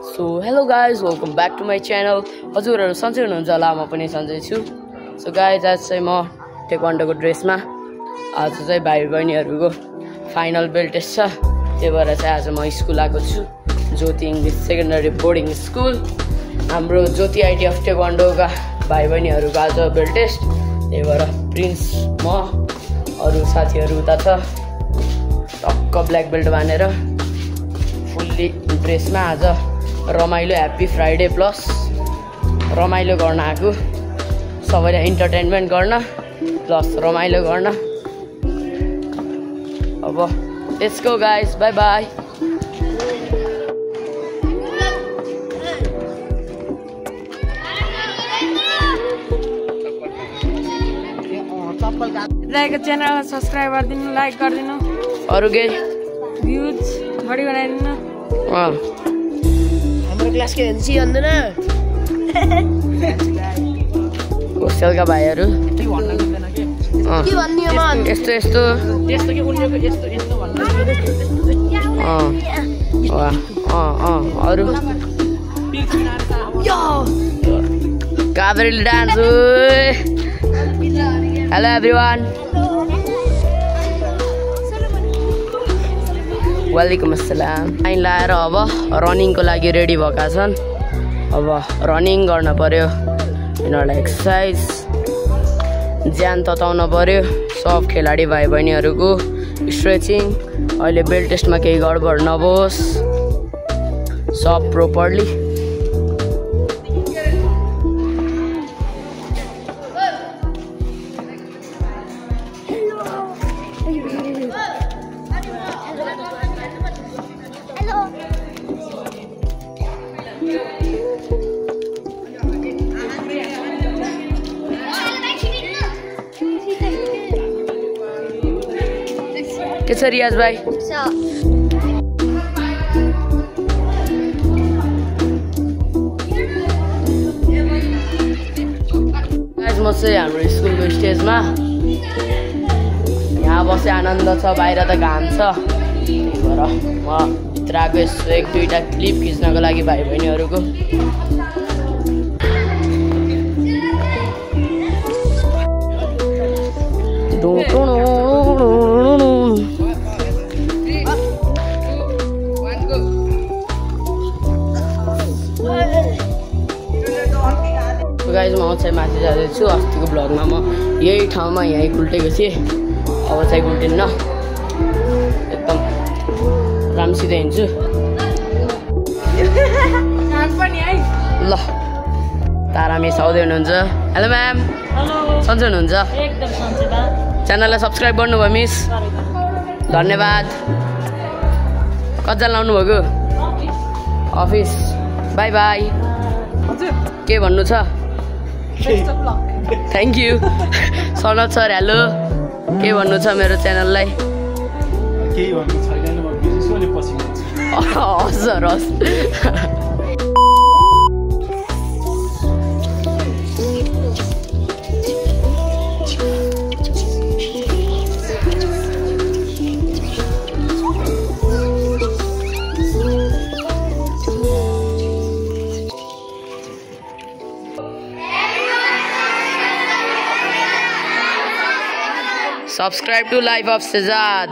So hello guys, welcome back to my channel. हजुरहरु सन्चै हुनुहुन्छ होला, म पनि सन्चै छु. So guys, आज चाहिँ म टेक्वान्डोको ड्रेसमा आज चाहिँ भाइ बहिनीहरुको फाइनल बेल टेस्ट छ. त्यही भएर चाहिँ आज म स्कुल आएको छु. ज्योति इंग्लिश सेकेन्डरी बोर्डिङ स्कुल. हाम्रो ज्योति आइटी अफ टेक्वान्डोका भाइ बहिनीहरुको आज बेल टेस्ट. त्यही भएर प्रिन्स म अरु साथीहरु उता छ. टक्क ब्ल्याक बेल्ट बानेर फुल्ली ड्रेसमा आज रमाइलो ह्याप्पी फ्राइडे प्लस रमाइलो गर्न आएको. सबैलाई इन्टरटेनमेन्ट गर्न प्लस रमाइलो गर्न. अब let's go guys, bye bye. Channel subscribe गरिदिनु, लाइक गरिदिनु, अरु के भ्युज बढी बनाइदिनु. हाम्रो क्लासको एनसी भन्दैन होस्टेलका भाइहरु के भन्ने म यस्तो यस्तो त्यस्तो के उनीहरुको यस्तो यस्तो भन्नु अरु यो काभ्रेली डान्स. हेलो एभ्रीवान, वालेकुम अस्सलाम. लाइन लाएर अब रनिङको लागि रेडी भएका छन्. अब रनिङ गर्न पर्यो, यिनीहरूलाई एक्सर्साइज ज्यान तताउन पर्यो. सब खेलाडी भाइ बहिनीहरूको स्ट्रेचिङ. अहिले बेल टेस्टमा केही गडबड नहोस्, सब प्रोपरली. के छ रियाज भाइ? म चाहिँ हाम्रो स्कुलको स्टेजमा यहाँ बसे आनन्द छ. बाहिर त घाम छ. त्यही भएर म भित्र आएको यसो एक दुईवटा क्लिप खिच्नको लागि भाइ बहिनीहरूको. गाइज म चाहिँ माथि जाँदैछु. अस्तिको ब्लगमा म यही ठाउँमा यहीँ उल्टेको थिएँ. अब चाहिँ उल्टिन्न, एकदम राम्रोसित हिँड्छु. ल तारा मिस आउँदै हुनुहुन्छ. हेलो म्याम, सन्चै हुनुहुन्छ? च्यानललाई सब्सक्राइब गर्नुभयो मिस? धन्यवाद. कतिजना लाउनु भएको? अफिस. Bye bye. के भन्नु छ? Thank you. Sanat sir hello. के भन्नु छ मेरो च्यानललाई? हस् सर हस्. Subscribe to Life of Shehzad.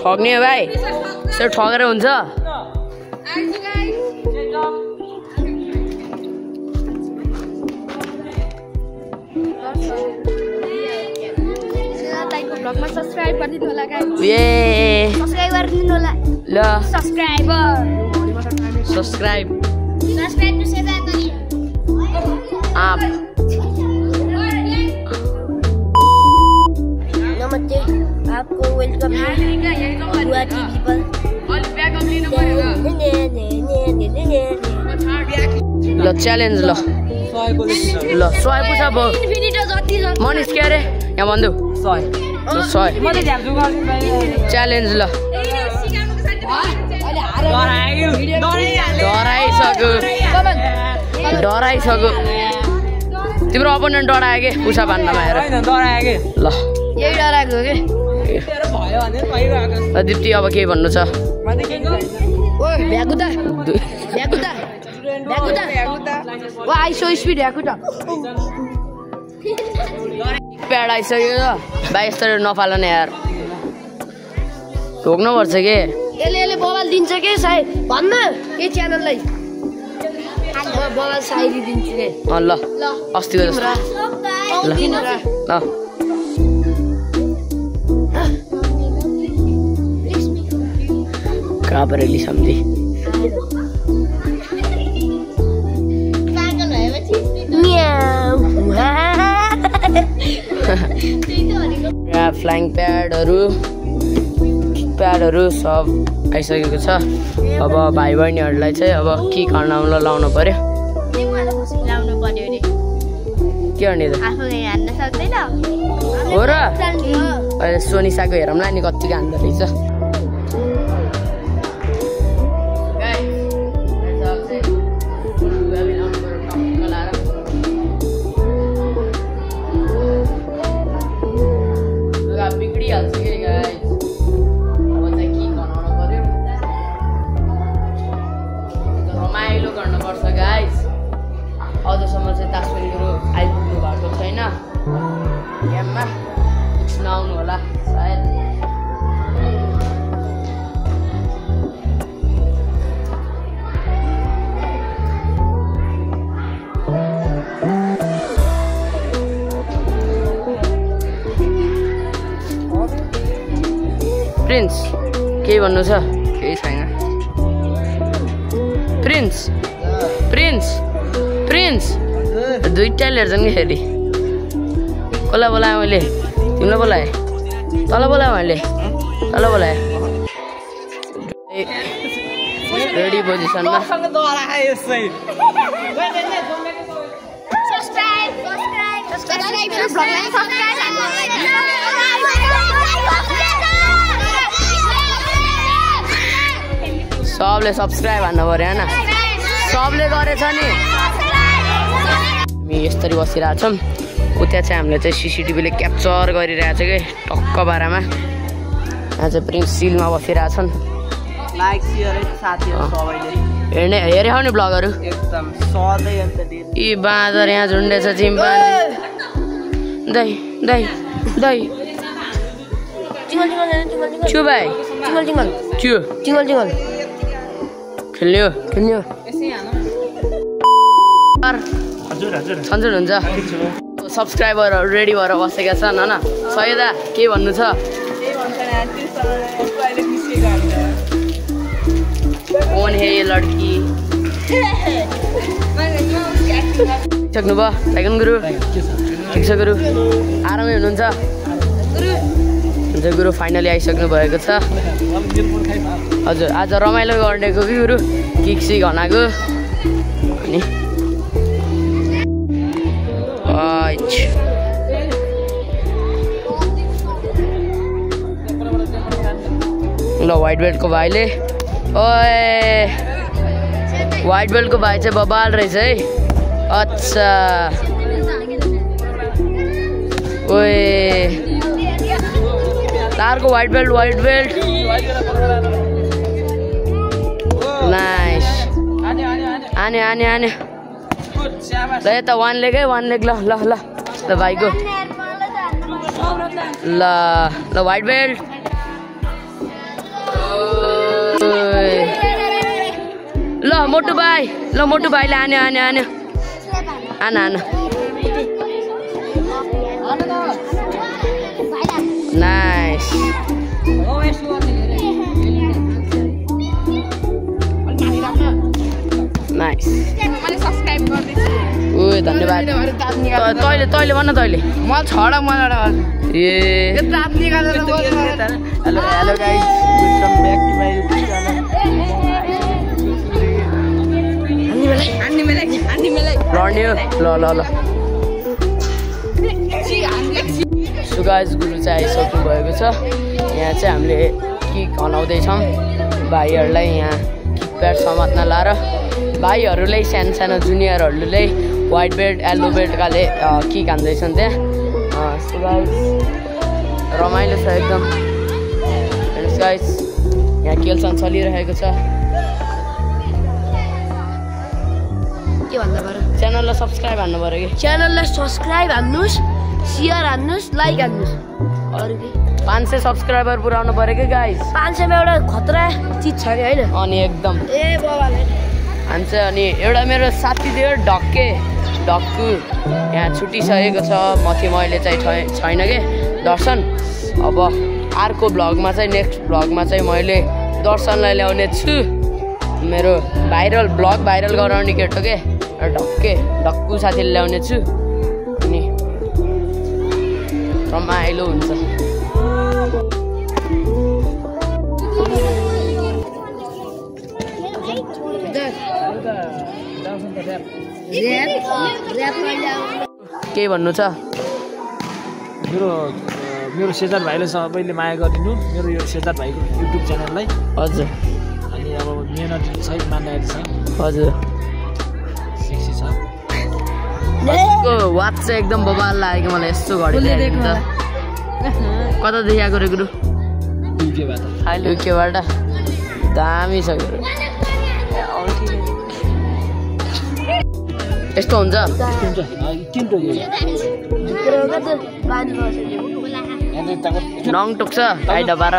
ठग्ने हो भाइ, यसो ठगेर हुन्छ? सब्सक्राइब गरिदिनु होला गाइस. सब्सक्राइब गरिदिनु होला. ल सब्सक्राइबर सब्सक्राइब टु सेभेन आप ल च्यालेन्ज ल 100 पुसा भयो मनिष के अरे यहाँ भन्नु 100 च्यालेन्ज ल डराइसक्यो तिम्रो अपोनेन्ट डरायो के पुसा भान्नमा हेर ल यही डराएको हो कि दिप्ती अब के भन्नु छ भ्याकुता वा आई सो स्पिड भ्याकुता प्याड आइसक्यो भाइ यस्तरी नफालन यार ढोक्नुपर्छ के यसले बवाल दिन्छ के सायद भन्न के च्यानललाई बवाल सायद दिन्छु के ल अस्तिको जस्तो ल काबरेली सम्झी यहाँ फ्लाइङ प्याडहरू सब आइसकेको छ अब भाइ बहिनीहरूलाई चाहिँ अब के खर्नाउन लाउनु पर्यो के गर्ने त हो र अहिले सोनिसाको हेरौँला नि कतिको हान्दो रहेछ बिग्रिहाल्छ कि गाइस अब चाहिँ के बनाउनु पर्यो रमाइलो गर्नुपर्छ गाइस अझसम्म चाहिँ तासुनीहरू आइपुग्नु भएको छैन गेममा नआउनु होला सायद प्रिन्स के भन्नु छ केही छैन प्रिन्स दुईटा हेर्छन् कि फेरि कसलाई बोलाएँ मैले तिमीलाई बोलाएँ तल बोलाएँ मैले तल बोलाएँ रेडी पोजिसनमा सबले सब्सक्राइब हान्नु पर्यो होइन सबले गरेछ नि हामी यसरी बसिरहेछौँ उता चाहिँ हामीले चाहिँ सिसिटिभीले क्याप्चर गरिरहेछ कि टक्क बाह्रमा यहाँ चाहिँ प्रिन्स सिलमा बसिरहेछन् हेरे हौ नि ब्लगहरू यी बाँदर यहाँ झुन्डेछ चिम्पान्जी दही दही दही छु भाइ छु खेल्ने हो सन्चो हुन्छ सब्सक्राइबरहरू रेडी भएर बसेका छन् होइन सयदा के भन्नु छ कौन है ये लड़की सक्नु भयो टाइगन गुरु ठिक छ गुरु आरामै हुनुहुन्छ हुन्छ गुरु फाइनली आइसक्नु भएको छ हजुर आज रमाइलो गर्नेको कि गुरु किक्सी घनाको अनि ल व्हाइट बेल्टको भाइले ओए व्हाइट बेल्टको भाइ चाहिँ बबाल रहेछ है अच्छा ओए तारको व्हाइट बेल्ट नाइस आने ल यता वान लेग ल भाइको ल व्हाइट बेल्ट ल मोटु भाइले आने आना नाइस नाइस धन्यवाद तैँले भन्न तैँले म छडा मलाई ए ताप निकालेर hello hello guys welcome back to my YouTube channel लड्ने हो ल सो गाइस गुरु चाहिँ आइसक्नु भएको छ यहाँ चाहिँ हामीले किक हनाउँदैछौँ भाइहरूलाई यहाँ किक प्याड समात्न लाएर भाइहरूलाई सानो सानो जुनियरहरूले व्हाइट बेल्ट येल्लो बेल्टकाले किक हान्दैछन् त्यहाँ सो गाइस रमाइलो छ एकदम गाइस यहाँ खेलसन चलिरहेको छ के भन्दा पर्यो च्यानललाई सब्सक्राइब हान्नु पऱ्यो कि च्यानललाई सब्सक्राइब हान्नुस् शेयर हान्नुस् लाइक हान्नुस् अरु के 500 सब्सक्राइबर पुऱ्याउनु पऱ्यो कि गाइस 500 मा एउटा खतरा चीज छ नि हैन अनि एकदम ए बाबाले हान्छ अनि एउटा मेरो साथी थियो ढक्कु यहाँ छुटिसकेको छ मैले चाहिँ छैन के दर्शन अब अर्को भ्लगमा चाहिँ नेक्स्ट भ्लगमा चाहिँ मैले दर्शनलाई ल्याउने छु मेरो भ्लग भाइरल गराउने केटो के ढक्कु साथीले ल्याउने छु अनि रमाइलो हुन्छ के भन्नु छ मेरो सेजार भाइले सबैले माया गरिदिनु मेरो यो सेजार भाइको युट्युब च्यानललाई हजुर अनि अब मेहनत सहित मान्दाहरू छ हजुर सेक्सी छ यसको वाच चाहिँ एकदम बबाल लागेको मलाई यस्तो घडी देखेको त कता देखाएको रे गुरु युकेबाट दामी छ गुरु यस्तो हुन्छ नङ टोक्छ भाइ डबार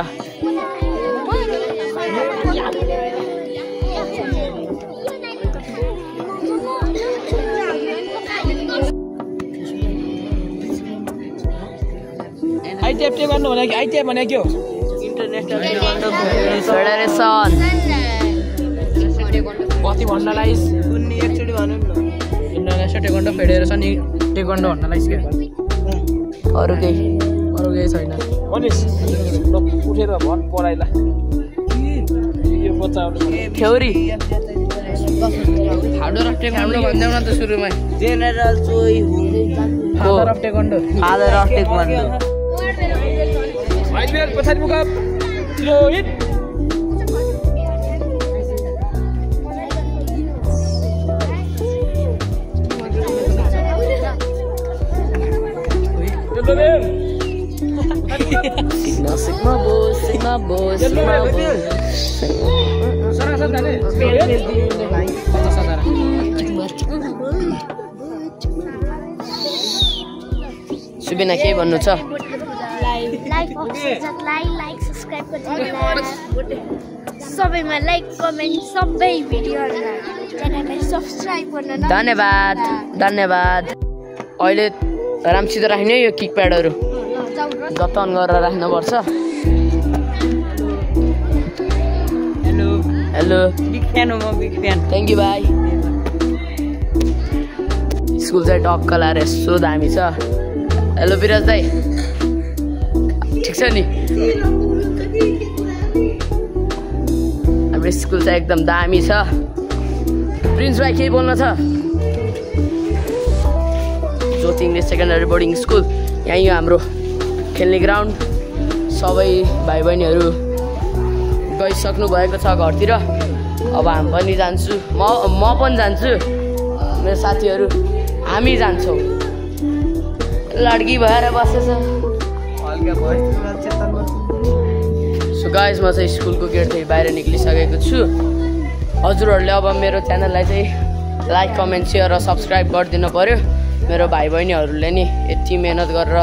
आइटिएफ टेक्वान्डो भनेको आइटिएफ भनेको के हो इन्टरनेसनल फेडरेसन कति भन्नलाई कुन्नी एकचोटि भन्नु न इन्टरनेसनल टेक्वान्डो फेडरेसन टेक्वान्डो भन्नलाई के अरु केही छैन मनिस उठेर भन पढाइला यो बच्चाहरु थ्योरी फादर अफ टेक्वान्डो भन्दै न त सुरुमै general Choi father of taekwondo white belt पछाडि मुख रोहित Sigma boss. सुबिना के भन्नु छ लाइक सब्स्क्राइब गरिदिनुहोला सबैमा लाइक कमेन्ट सबै भिडियोहरुमा च्यानललाई सब्स्क्राइब गर्न धन्यवाद अहिले राम्रोसित राख्ने यो किक प्याडहरु जतन गरेर राख्नुपर्छ हेलो बिग फ्यान हो म बिग फ्यान थ्यांक यू भाइ स्कुल चाहिँ टक्क लाएर यस्तो दामी छ हेलो विराज दाइ ठिक छ नि हाम्रो स्कुल चाहिँ एकदम दामी छ प्रिन्स भाइ के बोल्न छ ज्योति इङ्ग्लिस सेकेन्डरी बोर्डिङ स्कुल यही हो हाम्रो खेल्ने ग्राउन्ड सबै भाइ बहिनीहरू गइसक्नु भएको छ घरतिर अब हामी पनि जान्छु म पनि जान्छु मेरो साथीहरू हामी जान्छौँ लड्की भएर बसेछ सो गाइस म चाहिँ स्कुलको गेटदेखि बाहिर निक्लिसकेको छु हजुरहरूले अब मेरो च्यानललाई चाहिँ लाइक कमेन्ट सेयर र सब्सक्राइब गरिदिनु पर्यो मेरो भाइ बहिनीहरूले नि यति मेहनत गरेर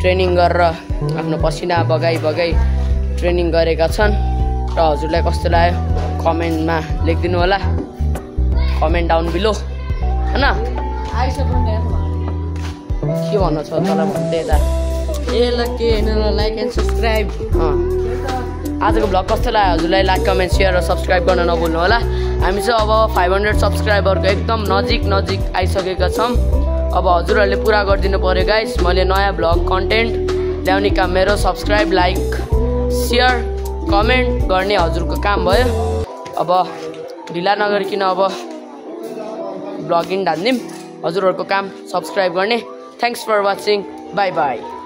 ट्रेनिङ गरेर आफ्नो पसिना बगाई ट्रेनिङ गरेका छन् र हजुरलाई कस्तो लाग्यो कमेन्टमा लेखिदिनु होला कमेन्ट डाउन बिलो हैन के भन्नु छ तँलाई भन्दै यता लाइक एन्ड सब्सक्राइब आजको भ्लग कस्तो लाग्यो हजुरलाई लाइक कमेन्ट सेयर र सब्सक्राइब गर्न नभुल्नु होला हामी चाहिँ अब 500 सब्सक्राइबरको एकदम नजिक आइसकेका छौँ। अब हजुरहरूले पुरा गरिदिनु पर्यो गाइस। मैले नयाँ भ्लग कन्टेन्ट ल्याउने काम मेरो। सब्सक्राइब, लाइक, सेयर, कमेन्ट गर्ने हजुरको काम भयो। अब ढिला नगरिकन अब भ्लगिङ धान्दिम। हजुरहरूको काम सब्सक्राइब गर्ने। Thanks for watching. Bye by.